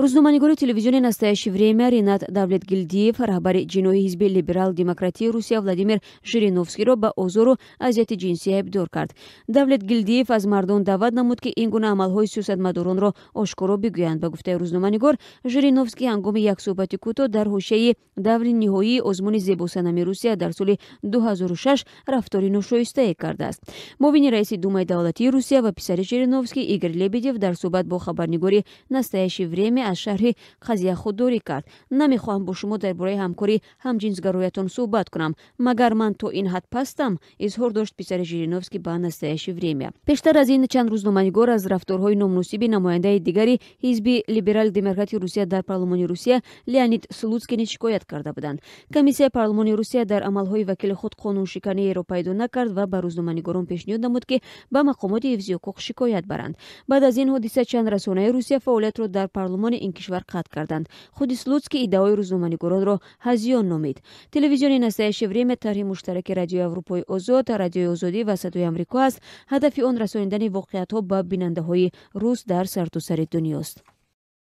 Рӯзноманигори телевизиони «Настоящее время» Ринат Давлетгилдиев раҳбари ҷиноҳи ҳизби либерал-демократии Русия Владимир Жириновскийро ба озору азияти ҷинсӣ айбдор кард. Давлетгилдиев аз мардон даъват намуд, ки ин гуна амалҳои сиёсатмадоронро ошкоро бигӯянд. Ба гуфтаи рӯзноманигор, Жириновский ҳангоми як суҳбати кӯтоҳ дар ҳошияи даври ниҳоии озмуни зебосанами Русия дар соли 2006 рафтори ношоистае кардааст. Муовини раиси Думаи давлатии Русия ва писари Жириновский Игор Лебедев дар суҳбат бо хабарнигори «Настоящее время» аз шарҳи қазия худдорӣ кард. «Намехоҳам бо шумо дар бораи ҳамкори ҳамҷинсгароятон суҳбат кунам. Магар ман то ин ҳад пастам?» — изҳор дошт писари Жириновский ба «Настоящее время». Пештар аз ин чанд рӯзноманигор аз рафторҳои номуносиби намояндаи дигари ҳизби либерал-демократи Русия дар парлумони Русия Леонид Слуцкий низ шикоят карда буданд. Комиссияи парлумони Русия дар амалҳои вакили худ қонуншиканиеро пайдо накард ва ба рӯзноманигорон пешниҳод намуд, ки ба мақомоти ҳифзи ҳуқуқ шикоят баранд. Баъд аз ин ҳодиса чанд расонаи Русия фаъолиятро дар парлумони ин кишвар қатъ карданд. Худи Слуцкий иддаои рӯзноманигоронро ҳазён номид. Телевизиони «Настоящее время» тарҳи муштараки Радиои Аврупои Озод, Радиои Озодӣ ва Садои Амрико аст. Ҳадафи он расонидани воқеиятҳо ба бинандаҳои рус дар сартосари дунёст.